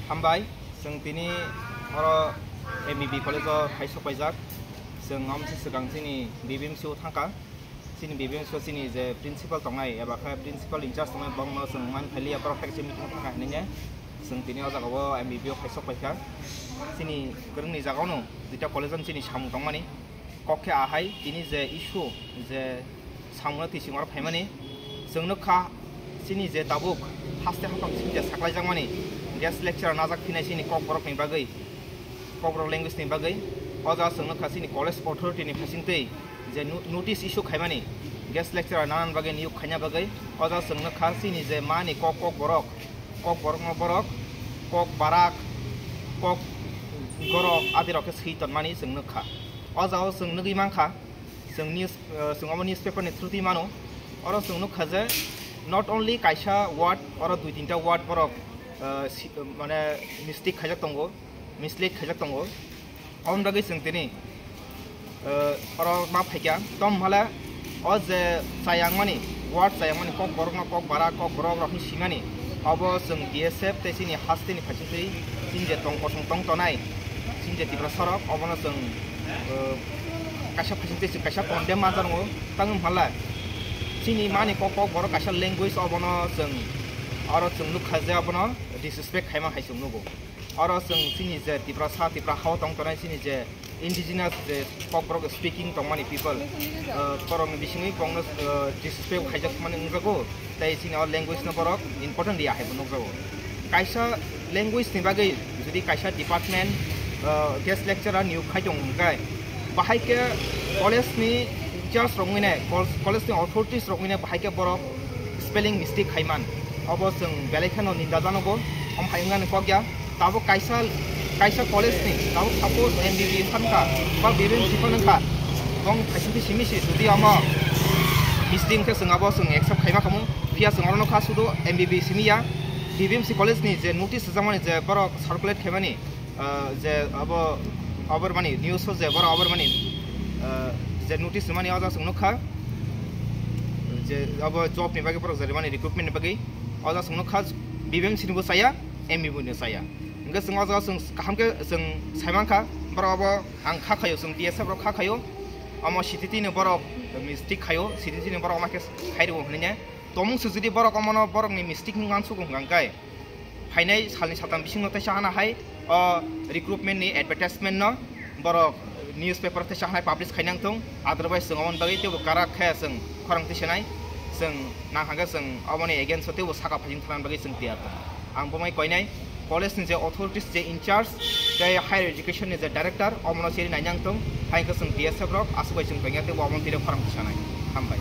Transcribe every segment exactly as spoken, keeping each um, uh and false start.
Hambai, chwng tini oro M B B college o hai sok paijak. Chwng omo se swkang chini B B M C o thangkha. Chini B B M C o chini je principal tongnai, eba khe principal in charge tongnai, bongno chwng man phailiya, borok hai se meeting thangkha hinwi. Chwng tini o jaga o M B B o hai sok paikha. Chini kwrwngni jaga o no duita college o chini samung tongmani. Kok khe ahai, tini je issue, je samungno twi simi oro phaimani, chwng nukha chini je tabuk haste haphang simi je saklaijakmani guest lecturer najak phinai chini Kokborok ni bagwi, Kokborok language ni bagwi. O jaga chwng nukha chini college authority ni bisingtwi je no-, notice issue khaimani guest lecturer nanani bagwi niyok khaina bagwi. O jaga chwng nukha chini je mani kok, Kokborok, Kokborokno borok kok barak, kok gorok adirok khe swi tonmani chwng nukha. O jaga o chwng nugwi mankha, chwng news, eh, chwng omo newspaper ni through twi mano. Oro chwng nukha je not only kaisa word, oro dui tinta word borok, eh, si-, mane mistake khaijak tongo, mislead khaijak tongo. Oboni bagwi chwng tini, eh, oro ma phaikha. Tom hale o je chayangmani, word chayangmani, Kokborokno kok barak, Kokborok rokni simani, obo chwng B S F tei chini hasteni phaisingtwi chini je tong kosong tong tonai, chini je Tiprasa rok, obono chwng, eh, kaisa phaisingtwi chwng kaisa condemn manjakgo. Tamo hale chini mani kok, Kokborok kaisa language, obono chwng oro chwng nukha je obono disrespect khaima hai chwng nugo. Oro chwng chini je Tiprasa, Tipra hao tong tonai chini je indigenous je Kokborok speaking tongmani people, eh, borokni bisingwi bongno, eh, disrespect khaijak mani wngjago, tei chini o language no borok important ya hai bo nukjago. Kaisa language ni bagwi jodi kaisa department, eh, guest lecturer niyok khai tong hwnkhe, bahai khe college ni in charge rok wngwi nai, col-, college ni authorities rok wngwi nai bahai khe borok spelling mistake khai man. Obo chwng belai kheno ninda janogo, omo hai wngmani kok ya. Tabuk kaisa, kaisa college ni, tabuk suppose M B B wngkha ba B B M C phano wngkha, bong phaisingtwi simi si jodi omo mistake wngkhe chwng abo chwng accept khaima khamu, phiya chwng oro nukha sudu M B B simi ya, B B M C college ni je notice rwjakmani je borok circulate khaimani, ah, je abo, obo mani news o je borok obo mani, ah, je notice rwmani o jaga chwng nukha je abo job ni bagwi borok je rwmani recruitment ni bagwi o jaga chwng nukha B B M C ni bo chaya, M B B ni bo chaya. Hwnkhe chwng o jaga chwng kaham khe chwng saimankha, borok obo ang kha khaio, chwng T S F rok kha khaio, omo C T T ni borok mistake khaio, C T T ni borok omo khe khai rwo hwnwi ne. Tongmung se jodi borok omono borokni mistake wng uansukgo hwnkha hwnkhe, phainai salni saltam bisingno teisa hana hai o recruitment ni advertisement no borok newspaper teisa hana hai publish khainang thung, otherwise chwng omoni bagwi teibo karak khe chwng khorang tisenai, chwng nang hwnkhe chwng omoni against o teibo saka phaising thanani bagwi chwng tiyar tongo. Ang bomai koinai college ni je authorities je in charge tei higher education ni je director omono cheri nainang thung, hai hwnkhe chwng T S F rok aswk bai chwng tongya teibo omoni twi khorang tisanai. Hambai.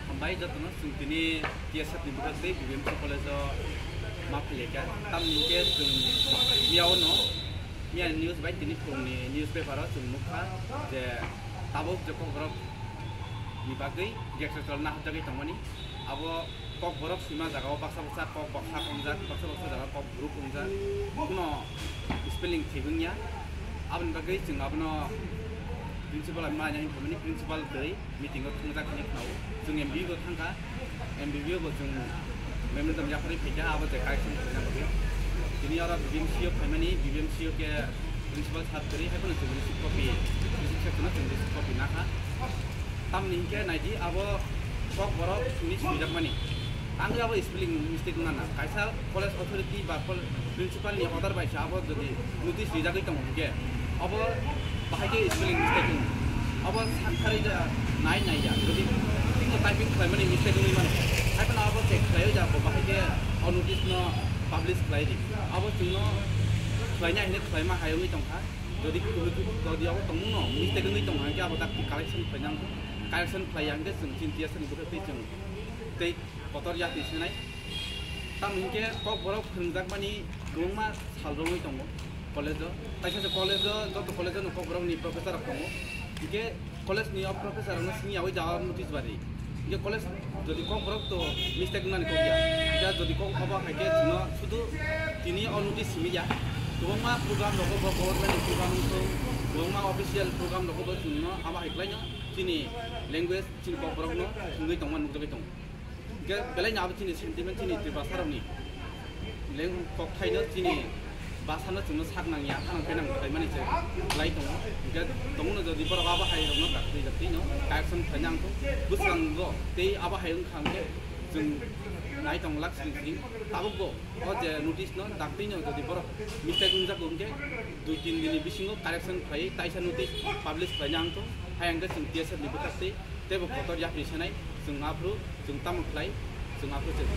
Hambai jotono, chwng tini T S F ni bwkhak tei B B M C college o ma phailaikha. Tamni hwnkhe chwng miyao no, miyani news bai tini phungni newspaper o chwng nukha je tabuk je Kokborok ni bagwi guest lecturer nahajagwi tongmani. Abo Kokborok swima jaga o baksa baksa kok baksa wngjak, baksa baksa jaga kok borok wngjak. Kuno spelling thik wngya. Aboni bagwi chwng abono principal bai ma yang hinmani, principal twi meeting o thungjak hinwi khwnao. Chwng M B B o thangkha, M B B o bo chwng memorandum yapharwi phaikha, abo je correction khlaina bagwi. Tini oro B B M C o phaimani, B B M C o khe principal sir kwrwi, hai phano chwng receipt copy, receipt section o chwng receipt copy nakha. Tamni hinkhe naidi abo Kokborok ni swijakmani. Tangwi abo spelling mistake wngna na. Kaisa college authority ba col-, principal ni order bai se abo jodi notice rijagwi tongo hinkhe abo bahai khe spelling mistake wngo. Abo sakthari ja nai nai ya. Jodi tino typing khlaimani mistake wngwi mano. Hai phano abo check khlaiwi ja bo bahai khe o notice no publish khlai di. Abo chwngno khlaina hinwi khlaima hai wngwi tongkha. Jodi, jodi abo tongmungno mistake wngwi tongkha hinkhe abo dakti correction khlainang. Correction khlaiya hinkhe chwng chini T S F ni bwkhak twi chwng tei kotor ya twi sinai. Tamo hinkhe Kokborok phwrwngjakmani kwbangma sal romwi tongo college-o. Kaisa se college-o, joto college-o no Kokborokni professor rok tongo. Hinkhe college-ni o professor rokno siniyawi jaga notice bari. College jodi kokborok to mistake wngmani kok ya. Ya jodi kok obo hai khe chwngno sudu tini o notice simi ya. Kwbangma program rogo bo government ni program wngkho, kwbangma official program rogo bo chwngno abo hai khlaino chini language, chini kokborokno wngwi tongma nukjagwi tongo. Hingkhe belai no abo chini sentiment, chini Tiprasa rokni leng kokthaino chini basano chwngno sak nangya, hanang penang khlaimani se khlai tongo. Hingkhe tongno jodi borok abo hai rokno dakti dakti no correction khlaina ang thung. Bwskango tei abo hai wngkha hingkhe chwng nai tong lak sini sini tabuk bo o je notice no dakti no jodi borok mistake wngjak hingkhe dui tin dini bisingo correction khlai taisa notice publish khlaina ang thung. Hai hingkhe chwng T S F ni bwkhak tei teibo kotor yapri sanai chwng aphuru chwng tamo khlai chwng aphuru chwng